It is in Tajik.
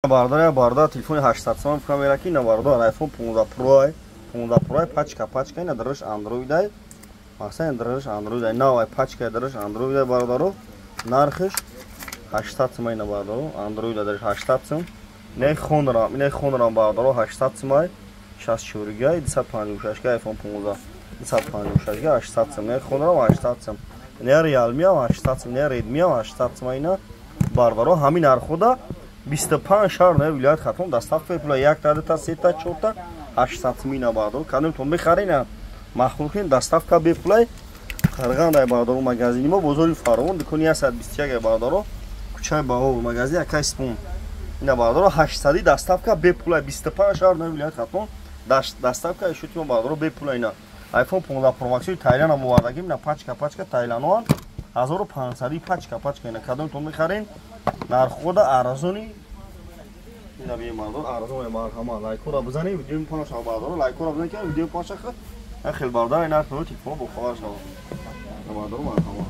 Бардар, бардар, телефони 800 сомон фикр мера, ки ина, бардар, iPhone 15 Pro ай, 15 Pro ай, пачка пачка, ина дараш Android ай, масалан, дараш Android ай, нав ай, пачка дараш Android ай, бародаро, нархиш 800 сом, ина, бародаро, Android дараш 800 сом. Не хонрам, не хонрам, бародаро, 800 сом ай, 64 га, 256 га, iPhone 15 256 га, 800 сом, не хонрам 800 сом, не Realme 800 сом, не Redmi 800 сом, ина, бародаро, ҳамин нархода 25 шаҳр на вилоят Хатлон доставка пула, якта, дута, сета, чорта, 800 сомина, бардор, кадомтон мехарина, маҳқул кунед, доставка бепулай. Қарғандай, бардоро, магазини мо бозори Фаровон, дукони 121, бардоро, кӯчаи Баҳор, магазин акай Спон. Ина, бардоро, 800, доставка бепулай, 25 шаҳр на вилоят Хатлон доставка ишути мо, бардоро, бепула. Ина iPhone 15 Pro Max Тайланд ам овардагим, ина пачка пачка тайландоан, 1500, пачка пачка. Ина кадомтон мехарен, нархода арзони. Ина бие, мардон, арзон, марҳама, лайкора бизанед, видео паша, бардоро, лайкора бизанед, ки видео паша хел бардар нарх телефон бо хабар шава, бардоро, марҳама.